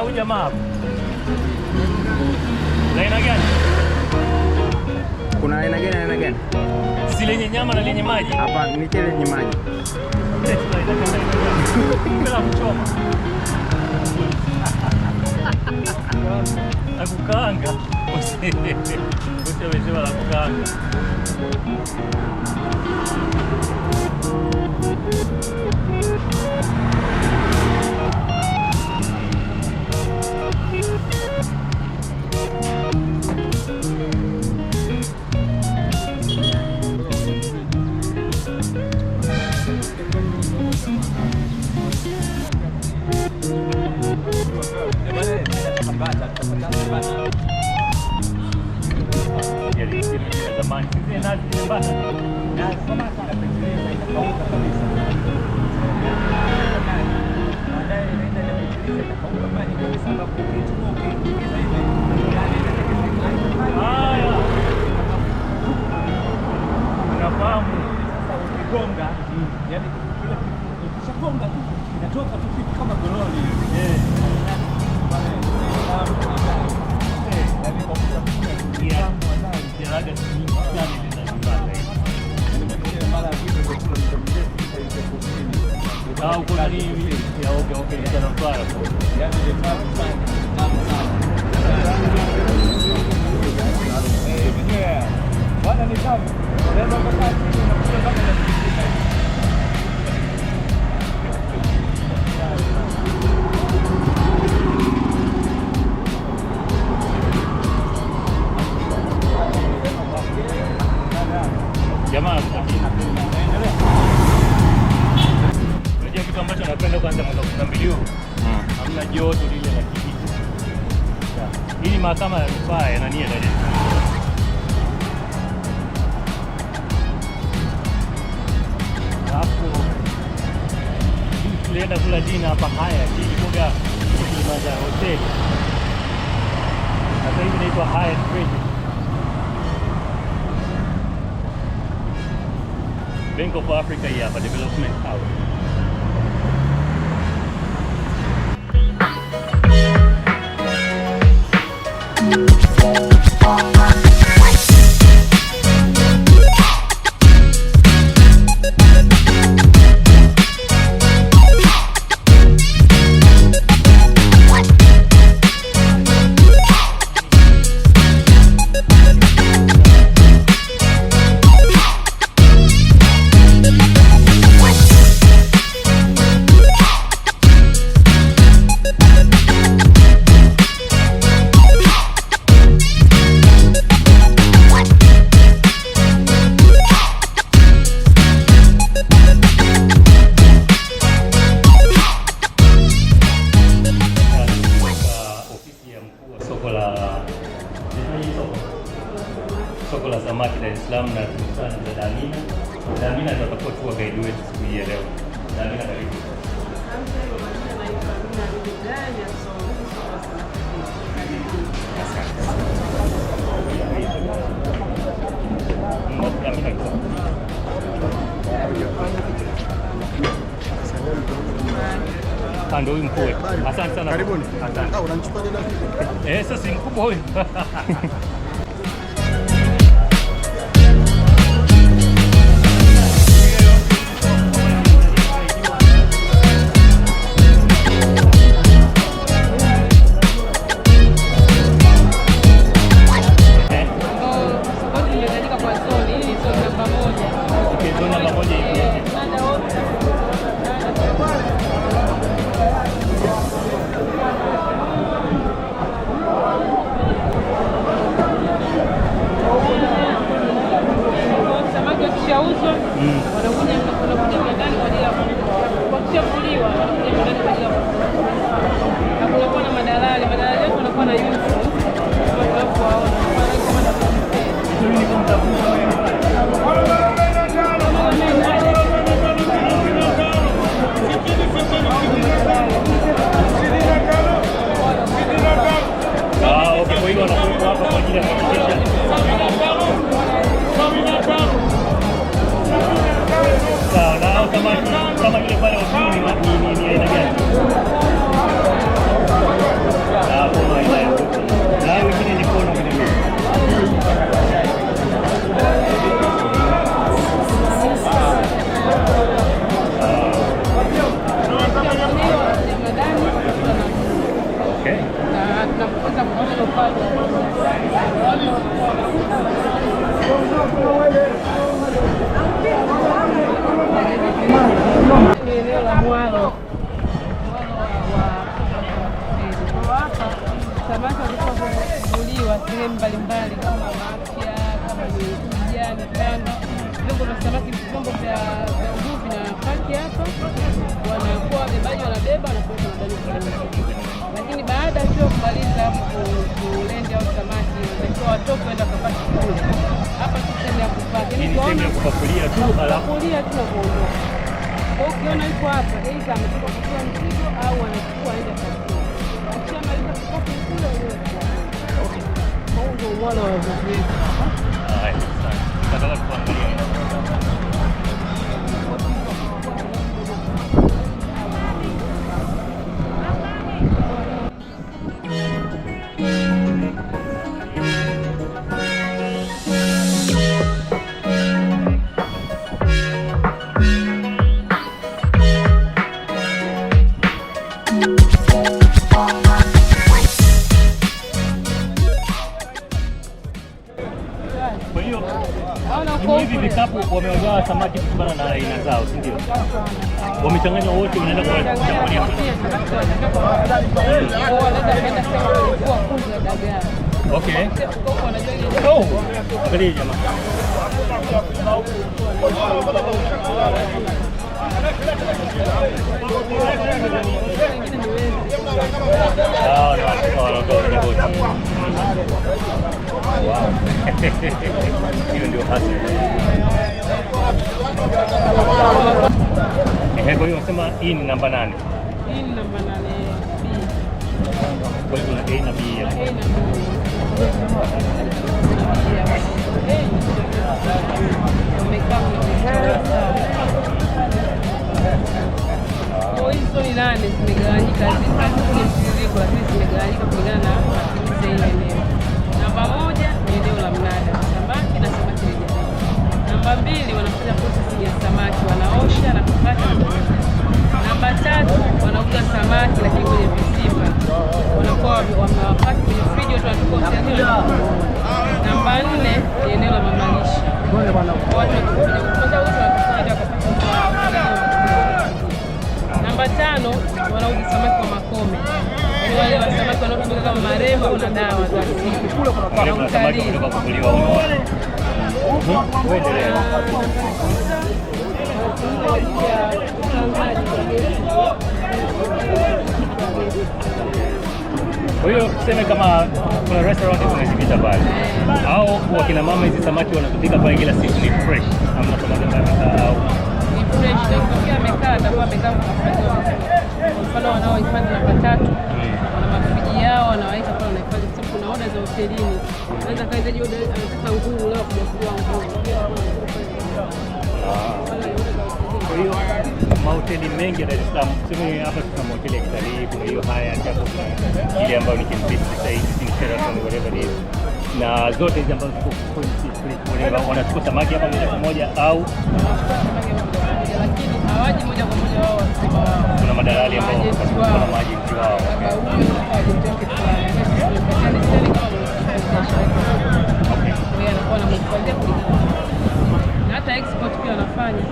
na huyu jamaa hapo. La aina gani? Kuna aina gani, aina gani? Si lenye nyama na lenye maji. Hapa ni kile lenye maji. La kuchoma. La kukaanga. Bosi amesema la kukaanga. Yale ya zamani. Zile nazi zile bata. Haya. Unafahamu. Ukigonga, yani kile ukishagonga tu inatoka tu kitu kama gololi hivi. Yani kwa Yeah. Jeraga siku nyingi sana ile nazi bata hivi. Mara ya pili ndio kula muda mrefu ikaingia kusini. Ah, uko nani hivi? Ya, okay, sana Mtwara. Yani ni tamu sana, tamu sana. Eh, yeah. Bwana ni tamu. Unaweza ukakaa chini na kula kama unasikiliza hivi. Jamaa anakupatia. Unajua kitu ambacho napenda kwanza mwaka 12 huu? Hamna joto lile la kijiji. Yeah. Hii ni mahakama ya rufaa ya nani ya Dar es Salaam. Alafu tulienda kula dinner hapa Hyatt, ilikuwa Kilimanjaro Hotel. Sasa hivi inaitwa Hyatt Regency. Bank of Africa hii hapa Development House. Katika ofisi ya mkuu wa soko la inaitwaje soko? Soko la samaki Dar es Salaam na tumekutana na dada Amina. Dada Amina ndio atakuwa tour guide wetu siku hii ya leo. Dada Amina, karibu. Asante. Kwa majina naitwa Amina Abidi Brian, ni afisa ununuzi soko la samaki. Karibuni. Amina kabisa. Ah, ndio huyu mkuu wetu. Asante sana. Karibuni. Asante. Ah, unanichukua tena? Eh, sasa si mkubwa huyu. Eh, Ambao soko limegawanyika kwa zoni, hii ni zoni namba 1. Okay, zoni namba 1 hivi. Eh, mnada wote mnada. Samaki wakishauzwa wanakuja mnadani kwa ajili ya wakishavuliwa wanakuja mnadani kwa ajili ya na kunakuwa na madalali. Madalali wetu wanakuwa na uniform kama tunavyowaona, kwa rangi kama WP. Hizo uniform za blue. Ah, okay, kwa hiyo wanakuwepo hapa kwa ajili ya kuhakikisha. Sawa, na hao samaki kama yule pale wa blue ni aina gani? sehemu mbalimbali kama Mafia, kama ni Unguja, ni Tanga. Vyombo vya samaki, vyombo vya uvuvi na paki hapa, wanakuwa wabebaji, wanabeba wanapeleka bandari kuuza. Lakini baada tu ya kumaliza hapo kulendi au samaki, wanatakiwa watoke waende wakapaki kule. Hapa si sehemu ya kupaki, Hii ni sehemu ya kupakulia tu alafu kupakulia tu na kuondoka. Kwa hiyo ukiona yuko hapa, aidha ametoka kutoa mzigo au anachukua aende akachukua. Akishamaliza kupaki kule, wenyewe Okay. kwa hiyo ndio mwana wa wavuvi wetu hapa. Haya, asante. Nataka tuangalie. Kwa hiyo Naona uko hivi kule. vikapu wamegawa samaki kutokana na aina zao, si ndio? Wamechanganywa wote, unaenda kwa kuchagulia. Okay. Oh, angalia jamaa. Ah, ni watu wanaondoka kwenye boti. Wow. Hiyo ndio hasa. Ehe, kwa hiyo unasema hii ni namba 8. Hii ni namba 8 B. Kwa hiyo kuna A na B A hapa. na B. A wamekaa kwenye sawa. Kwa hizo ni 8 zimegawanyika, haziko kwenye mtiririko, lakini zimegawanyika kulingana na matumizi ya hili eneo. Namba 1 ni eneo la mnada samaki na samaki rejareja. Namba 2 wanafanya processing ya samaki, wanaosha na kukata na kuuza. Namba 3 wanauza samaki lakini kwenye vizimba, wanakuwa wamewapaki kwenye friji, watu wanatoka hotelini wanakuja. Namba 4 ni eneo la mamalishe, watu wakifanya kwanza wote wanatoka wakapata. Namba 5 wanauza samaki wa makome, yaani wale wa samaki wanaotumika kama marembo na dawa za asili Wale na kuna samaki utalii. wametoka kuvuliwa, umeona? Wewe endelea. Kwa ajili ya upangaji wa gesi. Kwa hiyo tuseme kama kuna restaurant tumezipita pale, au wakina mama hizi samaki wanazopika pale kila siku ni fresh, hamna samaki ambaye amekaa au Ni fresh, na ikitokea amekaa atakuwa amekaa kwa kuhifadhi vizuri. Kwa mfano wanaohifadhi namba 3 wana mafriji yao wanaweka pale, wanahifadhi, kwa sababu kuna oda za hotelini. Anaweza kahitaji oda, anataka nguru leo kuja kula nguru. Pia kuna nguru pale. Wale oda za hotelini. Kwa hiyo mahoteli mengi ya Dar es Salaam, tuseme hapa tuna mahoteli ya kitalii, kuna hiyo Hyatt hapo, kuna ile ambayo ni Kempinski sasa hivi, ni Sheraton, whatever it is, na zote hizi ambazo ziko Point Street, whatever, wanachukua samaki hapa moja kwa moja au Wanachukua samaki moja kwa moja, lakini hawaji moja kwa moja wao wasema wao. Kuna madalali ambao Maajenti kuna wao. maajenti wao. Labda huyu anataka ajenti wake fulani, sisi tumepatia leseni kama mfanyabiashara. Kwa hiyo anakuwa anamhifadhia kulingana na hata export pia wanafanya.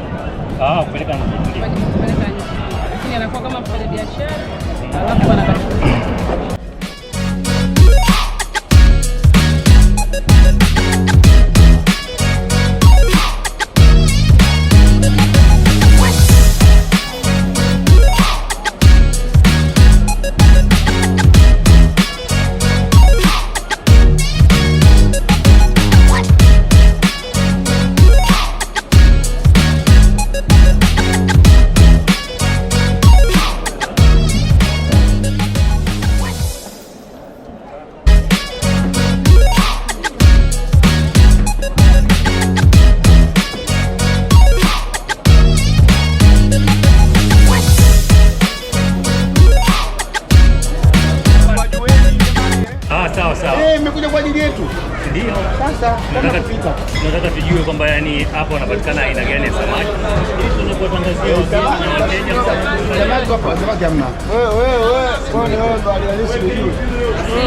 Ah, kupeleka nje. Ndio. Kupeleka nje, lakini anakuwa kama mfanyabiashara alafu anakachukua. Ah, sawa sawa. Eh, mmekuja kwa ajili yetu. Ndio. Sasa Tunataka tunataka tujue kwamba yani hapa wanapatikana aina gani ya samaki ili tuweze kuwatangazia wageni na wateja. Samaki hapa, samaki hamna. Wewe wewe wewe, kwani wewe ndo alihalisi ujue?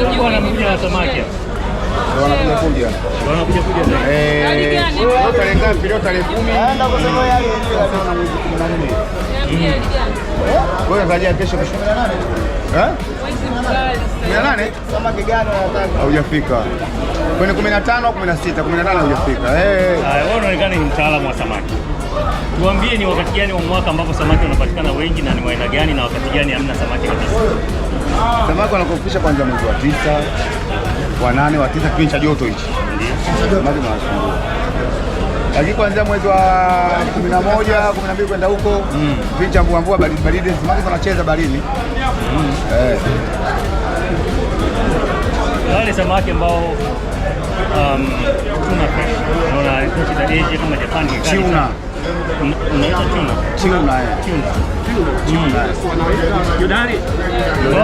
Walikuwa wanakuja na samaki hapa. Ndio wanakuja kuja. Ndio wanakuja kuja zaidi. Hali Eh, gani? leo tarehe ngapi? Leo tarehe 10. Naenda kusema yale yenyewe. Sasa na mwezi 14. Niambie hali gani? Wewe unatarajia kesho kesho? Eh? Mwezi mkali sasa. 18? Samaki gani wanataka? Haujafika. Kwenye 15 au 16, 18 hujafika. Haya, wewe unaonekana ni mtaalamu wa samaki. Tuambie ni wakati gani wa mwaka ambapo samaki wanapatikana wengi na ni wa aina gani na wakati gani hamna samaki kabisa? Samaki wanakofisha kwanza mwezi wa 9, wa 8, wa 9 kipindi cha joto hichi. Samaki wanasumbua. Lakini kuanzia mwezi wa 11, 12 kwenda huko, kipindi cha mvua mvua baridi baridi, samaki wanacheza baharini. Wale samaki ambao tuna fish. Unaona nchi za Asia kama Japan ni kali Tuna. sana. Unaita tuna? Tuna. Tuna. Tuna. Jodari.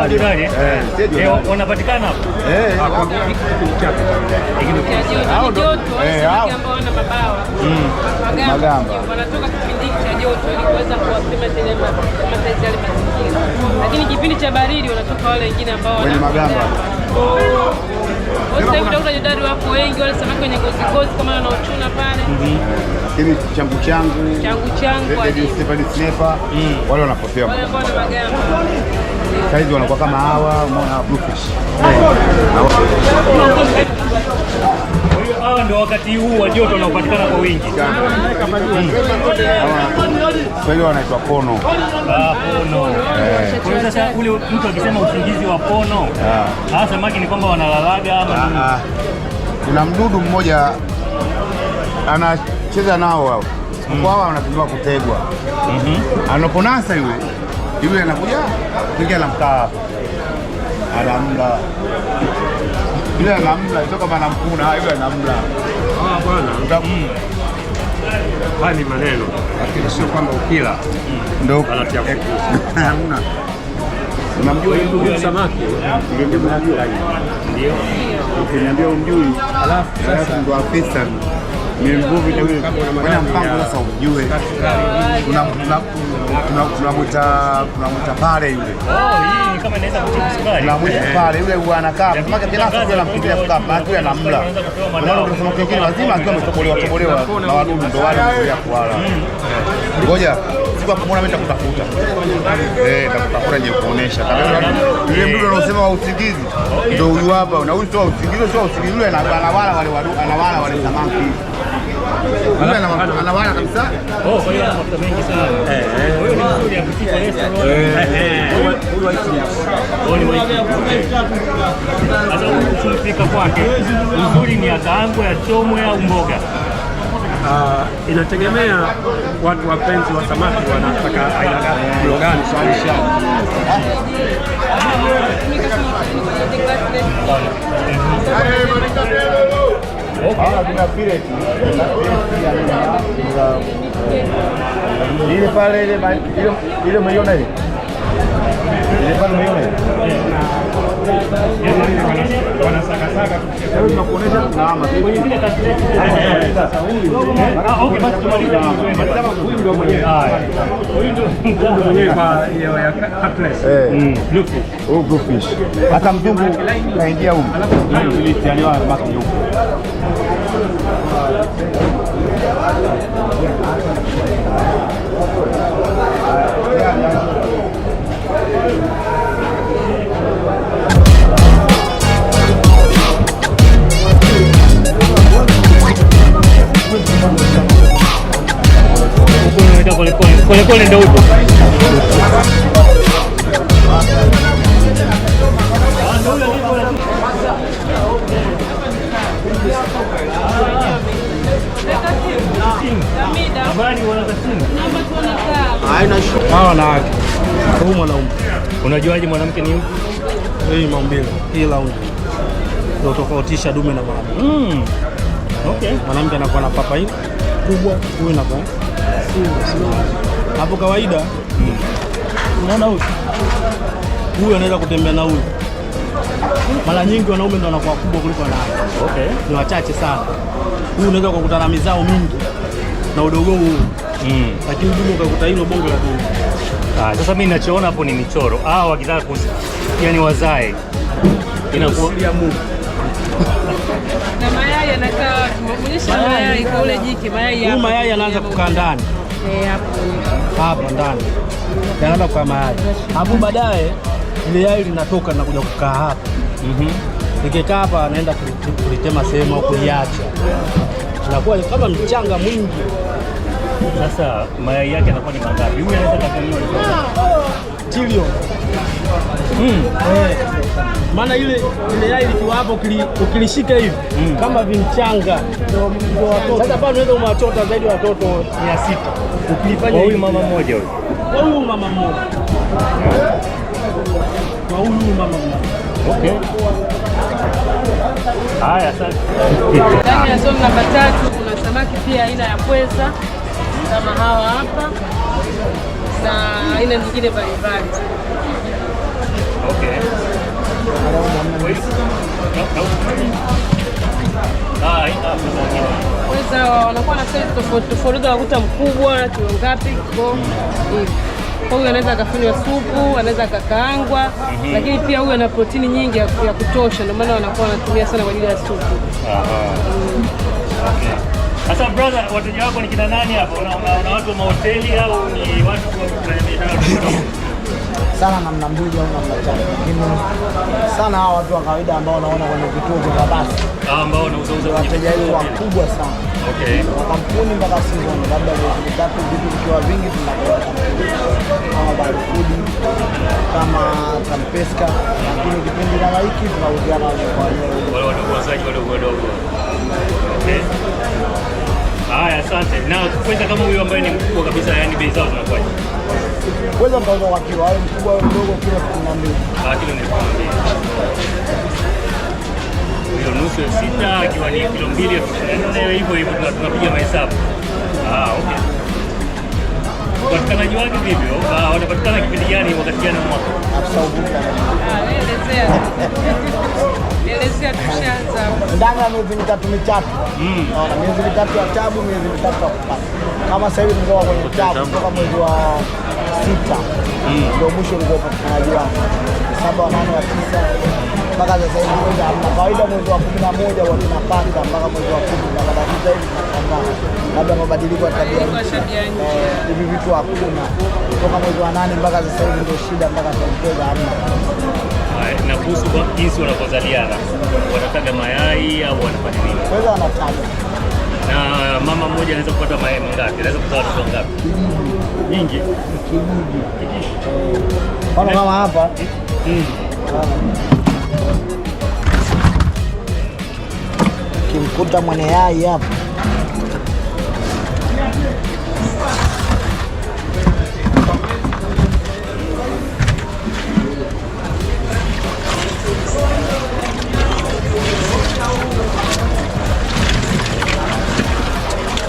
Oh, jodari, eh? Eh, sio Eh, jodari. wanapatikana hapo. Cha joto, Hao ni ndo- joto, wale eh, samaki hao. ambao wana mabawa. Magamba. Magamba. Wanatoka kipindi hiki cha joto ili kuweza kuacclimate yale mazingira. Lakini kipindi cha baridi wanatoka wale wengine ambao wana Wenye magamba. Kwa sasa hivi utakuta jodari wapo wengi, wale samaki wenye ngozi ngozi kama wanaochuna pale. Lakini changu changu, Changu changu Lady Stephen Snapper, wale wanapotea. Wale ambao wana magamba. Saizi wanakuwa kama hawa, umeona bluefish. Kwa hiyo hawa ndio wakati huu wa joto wanaopatikana kwa wingi. Swahili wanaitwa kono. Ah, pono. Kwa hiyo sasa ule mtu akisema usingizi wa pono, hawa samaki ni kwamba wanalalaga ama nini? Kuna mdudu mmoja anacheza nao hao. Kwa hawa wanatumiwa kutegwa. Anaponasa yule, yule anakuja kuingia anamkaa hapo. Anamla. Yule anamla, sio kama anamkuna, yule anamla. Ah, bwana. Haya ni maneno, lakini sio kwamba ukila Ndio. Wanatia usingizi. Hamna. Unamjua yule Huyu samaki Yule mdudu unamjua? Ndio. Ukiniambia umjui, alafu alafu ndo afisa ni mvuvi na yule. Kama una Fanya maradhi mpango ya sasa umjue. Tunamwita pale yule. Oh, hii ni kama inaweza kutibu sukari. Tunamwita pale yule huwa anakaa. Samaki kinasa yule anamkimbilia kukaa, maana yule anamla. Unaona kuna samaki wengine wazima akiwa ametobolewa tobolewa na wadudu ndo wale wanazoea kuwala. Ngoja siku akimwona mimi nitakutafuta. Nitakutafuta nije kuonesha. Yule mdudu anaosema wa usingizi ndio huyu hapa. Na huyu sio wa usingizi, sio wa usingizi yule anawala wale wadudu, anawala wale samaki. Yule anawala kabisa. Oh, kwa hiyo ana mafuta mengi sana. Kwa hiyo ni mzuri akutibu cholesterol. huyu white lips. Oh, ni white lips. Okay. Sasa ukipika kwake, uzuri ni akaangwe, achomwe au mboga. Inategemea watu wapenzi wa samaki wanataka aina gani, mlo gani. Okay. Kuna fillet. Ile pale ile ile umeiona ile? Ile pale umeiona ile? Wanasakasaka Leo tunakuonesha tunahama. Kwenye zile cutlet. Sasa huyu. Ah, okay, basi tumalize. huyu ndio mwenyewe. Haya. Huyu ndio Mwenyewe kwa hiyo ya cutlet. Bluefish. Huyu bluefish. Hata mzungu kaingia huko. Yani wao samaki huko. Huku unaweka pole pole. Pole pole ndio huko. Habari wana Kasimu. Naomba tuone taa. Hawa wanawake. Huyu mwanaume. Unajuaje mwanamke ni yupi? Hii maumbile, hii round. Ndio tofautisha dume na mwanamke. Okay. Mwanamke anakuwa na papa hii kubwa, huyu anakuwa hapo kawaida. Unaona huyu? Huyu anaweza kutembea na huyu. Mara nyingi wanaume ndio wanakuwa kubwa kuliko wanawake. Okay. Ni wachache sana. Huyu unaweza kukuta na mizao mingi na udogo huu. Lakini dume ukakuta hilo bonge la dume. Sasa mimi ninachoona hapo ni michoro. Hawa wakitaka yani wazae. Inakuwa ya Mungu. Na mayai yanakaa, muonyeshe mayai kwa ule jike, mayai Huyu hapo. mayai yanaanza kukaa ndani. Hapo. Hapa ndani. Yanaanza kukaa mayai. Hapo baadaye ile yai linatoka na kuja kukaa hapa. Likikaa hapa anaenda kulitema sehemu au kuliacha, inakuwa kama mchanga mwingi. Sasa mayai yake yanakuwa ni mangapi? Huyu anaweza kafanyiwa Tilion. Eh. Maana ile ile yai likiwa hapo ukilishika hivi kama vimchanga. Sasa pale unaweza umewachota zaidi ya watoto 600. Ukilifanya huyu hivi mama mmoja huyu. Kwa huyu mama mmoja. Kwa huyu mama mmoja. Okay. Haya, asante. Ndani ya zone namba 3 kuna samaki pia aina ya pweza kama hawa hapa na aina nyingine mbalimbali. Okay. Pweza wanakuwa na size tofauti tofauti, unakuta mkubwa kilo ngapi kwa hivi. Kwa huyu anaweza akafanywa supu, anaweza akakaangwa, lakini pia huyu ana protini nyingi ya kutosha, ndio maana wanakuwa wanatumia sana kwa ajili ya supu. Okay. Sasa brother, wateja wako ni kina nani hapo? Una watu wa mahoteli au ni watu wa kufanya biashara? Sana namna mbili au namna tatu, lakini sana hawa watu wa kawaida ambao wanaona kwenye vituo vya mabasi ambao wanauza wateja wetu wakubwa sana. Okay. Wa kampuni mpaka season, labda miezi mitatu, vitu vikiwa vingi tunakwenda kampuni kama Bahari Food, kama Kampeska, lakini kipindi kama hiki tunauziana wenyewe kwa wenyewe. Wale wadogo wauzaji wadogo wadogo. Okay. Haya, asante. Na pweza kama huyu ambaye ni mkubwa kabisa, yani bei zao zinakuwaje? Pweza mtauza kwa kilo, awe mkubwa awe mdogo, kilo 12. Kilo ni 12. Hiyo nusu 6,000 ikiwa ni kilo 2 24,000, hivyo hivyo tunapiga mahesabu. Okay. Upatikanaji wake vipi? Wanapatikana kipindi gani, wakati gani mwaka? Afisa uvuvi Elezea. Elezea tushaanza. Ndani ya miezi mitatu mitatu. Naona miezi mitatu ya tabu, miezi mitatu ya kupata. Kama sasa hivi tumetoka kwenye tabu kutoka mwezi wa 6. Ndio mwisho ulikuwa upatikanaji wake. 7, 8, 9 mpaka sasa hivi mwezi hamna. Kawaida mwezi wa 11 huwa tunapanda mpaka mwezi wa 10 tunapata. Sasa hivi tunashangaa labda mabadiliko ya tabia nchi. Hivi vitu hakuna. Kutoka mwezi wa 8 mpaka sasa hivi ndio shida, mpaka sasa hivi hamna. Na kuhusu jinsi wanavyozaliana, wanataga mayai au wanafanya nini? Kwanza wanataga. Na mama mmoja anaweza kupata mayai mangapi? Anaweza kuzaa watoto wangapi? Nyingi. Kijiji. Mfano kama hapa. Kimkuta mwenye yai hapa.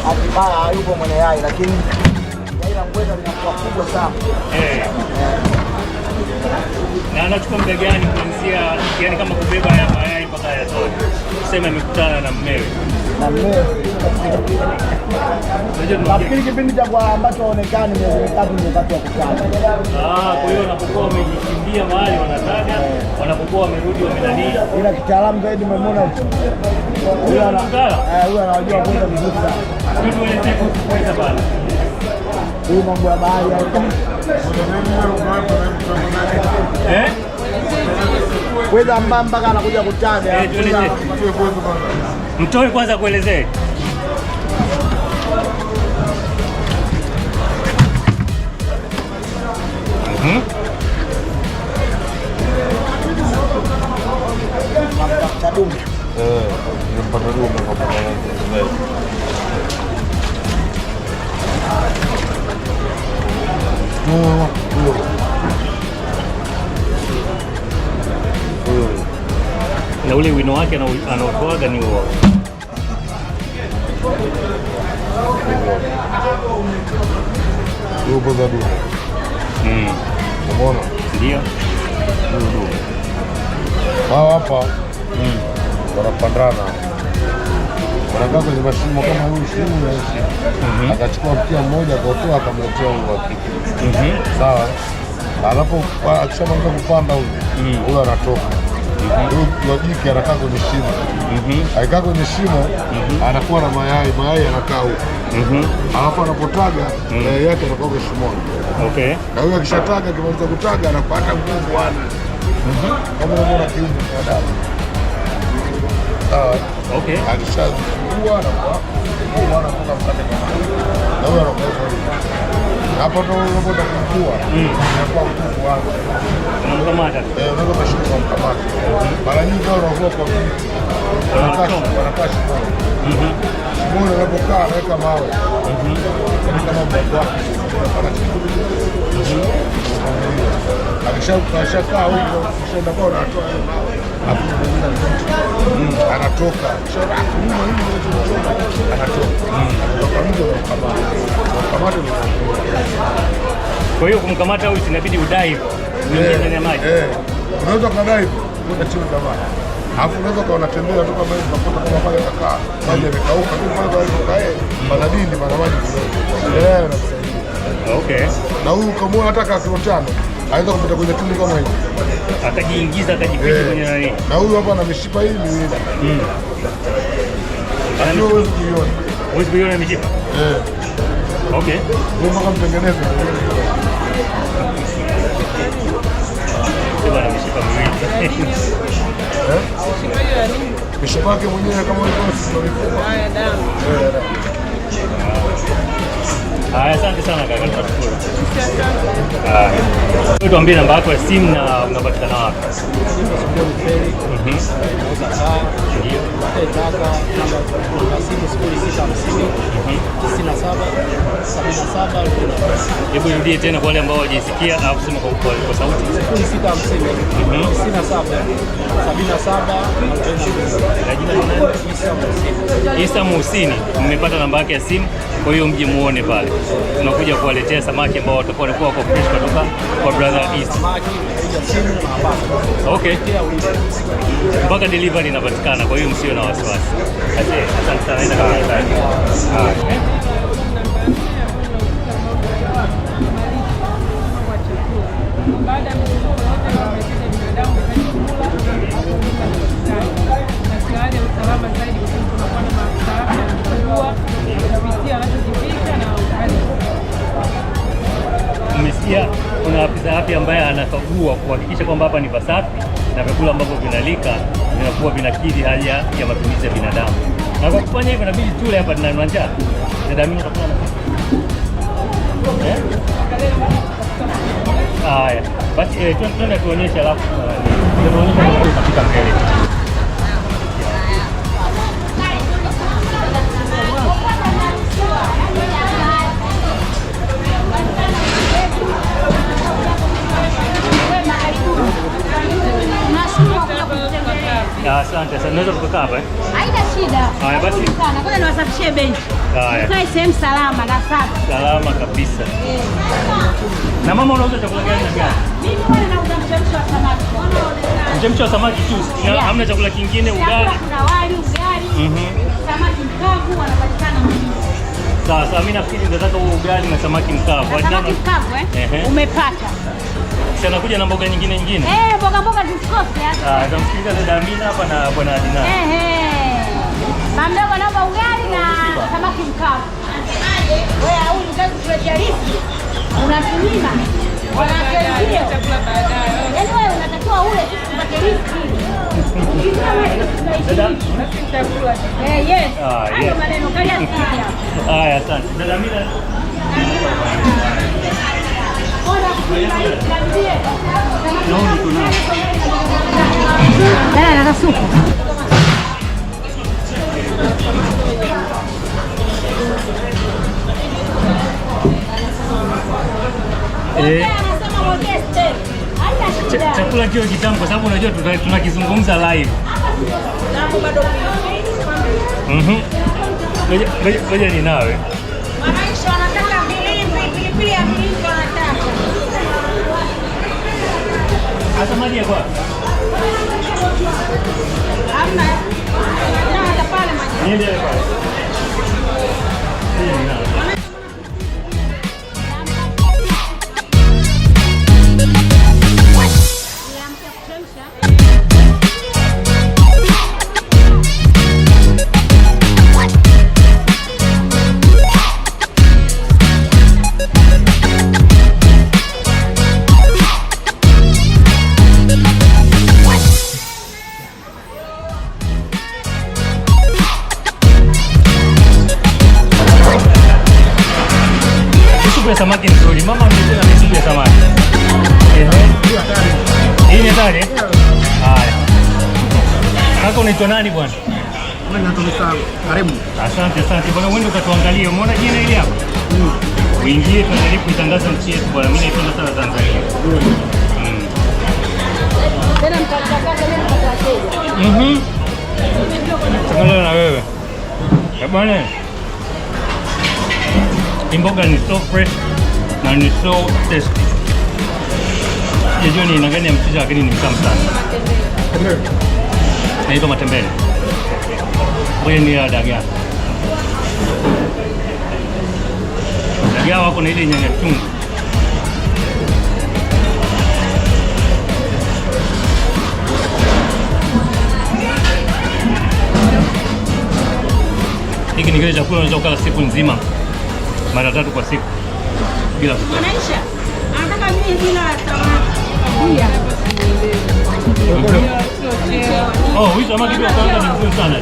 Hatimaye hayupo mwenye yai, lakini yai la mbweza linakuwa kubwa sana. Na anachukua muda gani kuanzia, yani kama kubeba ya mayai mpaka yatoe? Tuseme amekutana na mmewe. Na mmewe. Nafikiri kipindi cha kwa ambacho haonekani miezi mitatu ni wakati wa kutana. Kwa hiyo wanapokuwa wamejikimbia mahali wanataga, wanapokuwa wamerudi wamenani. Ila kitaalamu zaidi umemwona huyu. Huyu anajua kuweza vizuri sana. Tueleze kuhusu pweza bana. Huyu mambo ya bahari hayo. Pweza mbamba mpaka anakuja kutaga. Tueleze. Mtoe kwanza kuelezee. Namtafuta dume. Nimpata dume kwa pamoja. Na ule wino wake anaotoaga ni huo. Huyo pweza dume. Umeona? Ndio. Huyo dume. Hawa hapa wanapandana. Wanakaa kwenye mashimo kama huyu shimo na shimo. Akachukua mkia mmoja akautoa akamletea huyu wa kike. Sawa? Alafu akishamaliza kupanda huyu, huyu anatoka. Huyu wa jike anakaa kwenye shimo. Akikaa kwenye shimo anakuwa na mayai, mayai yanakaa huko. Alafu anapotaga mayai yake yanakuwa kwenye shimoni. Na huyu akishataga, akimaliza kutaga anapata nguvu ana. Kama unavyoona kiumbe mwanadamu. Sawa. Okay. Akishazifungua anakuwa huyu anakuwa mkate kwa maji. Na huyu anakuwa hivyo hivyo. Hapo ndo unapoenda kumvua inakuwa nguvu wake. Unamkamata tu. Eh, unaweza ukashuka ukamkamata. Mara nyingi wao wanavua kwa miti. Wanakaa shimoni. Shimoni wanapokaa anaweka mawe. Yaani kama mbavu wake unapata chini. Akishakaa huko, akishaenda kwao anatoa hayo mawe. Alafu mwingine anatoka. Akishaona kuuma hivi kinachomchoma, anatoka. Anatoka nje unamkamata. Unamkamata unamvua. Kwa hiyo kumkamata huyu inabidi udive uingie ndani ya maji. Eh, unaweza ukadive kwenda chini za maji. Alafu unaweza ukawa unatembea tu kama hivi unakuta kama pale kakaa maji yamekauka, lakini pale pale alipokaa yeye pana dindi, pana maji kidogo. Eh, anakusaidia. Okay. Na huyu ukamwona hata kaa kilo 5 anaweza kupita kwenye tundu kama hivi. Akajiingiza akajificha kwenye nani. Na huyu hapa ana mishipa hii miwili. Lakini huwezi kuiona. Huwezi kuiona mishipa? Eh. Okay. Wewe mpaka mtengeneze. Sema na mishipa miwili. Eh? Mishipa hiyo ya nini? Mishipa yake mwenyewe kama ulivyo ndio mifupa. Haya, damu. Eh, damu. Haya, asante sana kaka, tunashukuru. Haya. Wewe tuambie namba yako ya simu na unapatikana wapi? Nauza kaa. Ndio. Taka namba ya simu 0650 97 77 49. Hebu irudie tena kwa wale ambao hawajisikia au kusema kwa sauti. 0650 97 77 49. Na jina ni nani? Isa Muhsini. Isa Muhsini, mmepata namba yake ya simu, kwa hiyo mje muone pale. Tunakuja kuwaletea samaki ambao watakuwa wanakuwa wako fresh kutoka kwa brother Isa. Samaki, unapiga simu unapata. Okay. Kila ulipo. Mpaka delivery inapatikana, kwa hiyo msio na wasiwasi. Asante, asante sana. Nenda kama Namba nne ambayo inahusika na mambo ya malisho au chakula. Baada ya mifugo yote wanahitaji binadamu wanahitaji kula au kutoka hospitali. Katika hali ya usalama zaidi, kwa sababu tunakuwa na maafisa afya anakagua kupitia anachokipika na hali. Mmesikia kuna afisa afya ambaye anakagua kuhakikisha kwamba hapa ni pasafi na vyakula ambavyo vinalika vinakuwa vinakidhi haja ya matumizi ya binadamu. Na kwa kufanya hivyo inabidi tule hapa, tuna njaa. Dada Amina utakula na sisi? Eh? Haya. Basi twende tuonyeshe alafu tuonyeshe katika mbele. Nashukuru kwa kuja kututembelea. Asante sana. Naweza kukaa hapa eh? Haina shida. Haya, basi. Karibuni sana. Ngoja niwasafishie benchi. Haya. Mkae sehemu salama na safi. Salama kabisa. Na mama, unauza chakula gani na gani? Mimi bwana nauza mchemsho wa samaki. Mchemsho wa samaki tu, Yeah. hamna chakula kingine, ugali. Chakula kuna wali, ugali, samaki mkavu wanapatikana mjini. Sawa sawa, mimi nafikiri nitataka huo ugali na samaki mkavu. Na samaki mkavu eh? Ehe. Umepata. Si anakuja na mboga nyingine nyingine? Eh, mboga mboga tusikose hata. Ah, tamsikiliza dada Amina hapa na bwana Adina. Ehe. Mama naomba ugali na samaki mkavu. Wewe au unataka kutuletea listi? Unatunyima. Wanatuambia. Chakula baadaye. Yaani wewe unatakiwa ule sisi tupate listi. Ukisema wewe tunaishi. Dada, Basi nitakula. Eh, yes. Ah, Hayo yes. maneno kalia sikia. Haya, asante. Dada Amina. Ona kutunyima listi niambie. Dada nataka supu. Eh, Anasema mwekee step. Haina shida. chakula kio kitamu kwa sababu unajua tunakizungumza live. Ngoja ni nawe. Wananchi wanataka milimbi, pilipili ya milimbi wanataka. Hasa maji ya kwa. Hamna. Hata pale maji. Niende pale. Ngoja ni nawe. Supu ya samaki nzuri. Mama amesema ni supu ya samaki. Ehe. Hii ni hatari. Eh? Haya. Kaka unaitwa nani bwana? Mimi naitwa Mr. Karimu. Asante, asante. Bwana uende ukatuangalie. Umeona jina hili hapa? Uingie tuendelee kuitangaza nchi yetu bwana. Mimi naipenda sana Tanzania. Tena mtakata mimi nitapata wateja. Changanya na wewe. Eh, bwana. Hii mboga ni so fresh na ni so tasty. Sijajua ni aina gani ya mchicha lakini ni mtamu sana. Naitwa matembele. Ngoja ni ya dagaa. Dagaa wako na ile nyanya chungu. Hiki ni kile chakula unaweza ukala siku nzima mara tatu kwa siku bila kuchoka. Anaisha. Anataka mimi bila samaki. Oh, huyu samaki pia kwanza ni mzuri sana.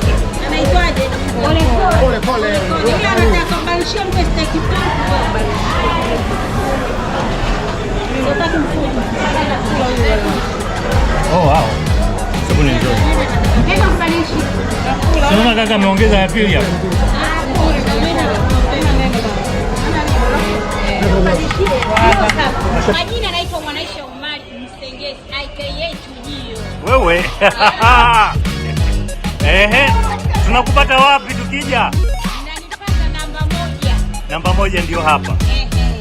Anaitwaje? Pole Pole pole. Yule anataka kubadilishia mpe steki tatu. Nataka mfupa. Oh, wow. Supu ni nzuri. Nenda kubadilishia. Unaona kaka ameongeza ya pili hapo. Majina anaitwa Mwanaisha Omari Msengezi aka Chujio. Wewe. Ehe. Tunakupata wapi tukija? Mnanipata namba 1. Namba 1 ndio hapa.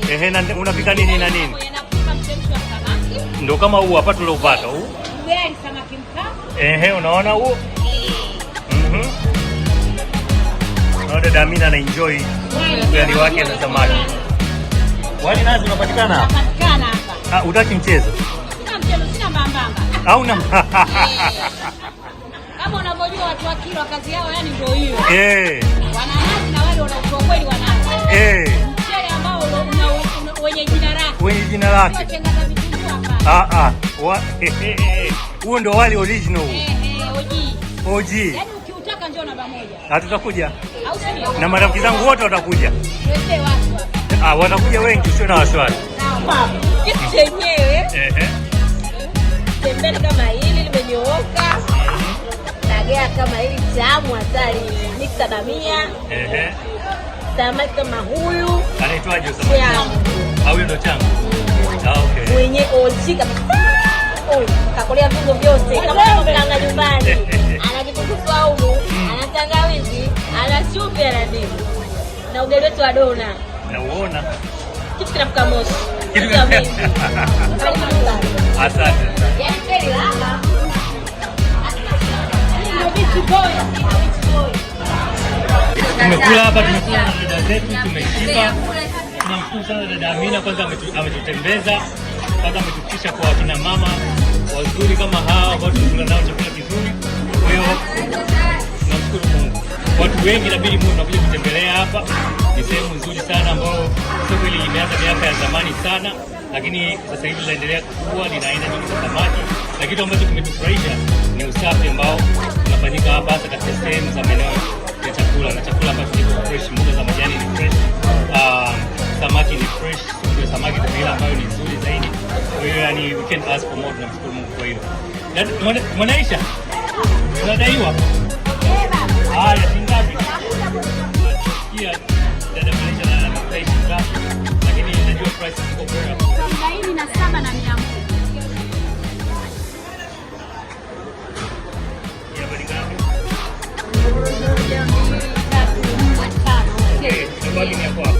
Ehe. Ehe, na unapika nini na nini? Yanapika mchemsho wa samaki. Ndio kama huu hapa tuliopata huu. Ugali samaki mkavu. Ehe, unaona huu? Naona dada Amina ana enjoy ugali wake na samaki. Wali nazi unapatikana hapa? Unapatikana hapa. Ah, utaki mchezo? Sina mchezo, sina mbambamba. Au na Kama unavyojua watu wa Kilwa kazi yao yani ndio hiyo. Wananazi na wale wanaotoa kweli wanazi. Mchele ambao wenye jina lake. Wenye jina lake. Sio chenga za vitunguu hapa. Ah ah. Huo ndio wali original. OG. OG. Yaani ukiutaka njoo namba 1. Hatutakuja. Au sio? Na marafiki zangu wote watakuja. Tuletee watu hapa. Ah, watakuja wengi, sio na wasiwasi. Sawa. Kitu chenyewe. Tembele kama hili limenyooka. Dagaa kama hili tamu hatari, mixa bamia. Samaki kama huyu. Anaitwaje samaki? Changu. Au huyo ndo changu? Ah, okay. Mwenye OG kabisa. Oh, kakolea viungo vyote kama mkanga nyumbani. Ana kitunguu saumu, ana tangawizi, ana chumvi, ana ndimu. Na ugali wetu wa dona. Nauona. Kitu kinafuka moshi. Kitu Kitu amazing. Asante. Yaani kweli lala. Ndio beach boy, beach boy. Tumekula hapa, tumekula na dada zetu, tumeshiba. Tunamshukuru sana dada Amina, kwanza ametutembeza, kwanza ametufikisha kwa wakina mama wazuri kama hawa ambao tumekula nao chakula kizuri. Kwa hiyo tunamshukuru Mungu. Watu wengi inabidi muwe mnakuja kutembelea hapa. Ni sehemu nzuri sana ambayo soko hili limeanza miaka ya zamani sana, lakini sasa hivi linaendelea kukua, lina aina nyingi za samaki, na kitu ambacho kimetufurahisha ni usafi ambao unafanyika hapa, hasa katika sehemu za maeneo ya chakula, na chakula ambacho kiko fresh, mboga za majani ni fresh, samaki ni fresh, supu ya samaki ndio ile ambayo ni nzuri zaidi. Kwa hiyo yani we can't ask for more, tunamshukuru Mungu kwa hilo. Mwanaisha, unadaiwa? Haya, shilingi ngapi? Sikia dada Mwanaisha na anadai shilingi ngapi? Lakini najua price ziko very affordable. 47,100. Hii hapa ni ngapi? 1, 2, 3, 4, 5. Okay, nabaki ni ya kwako.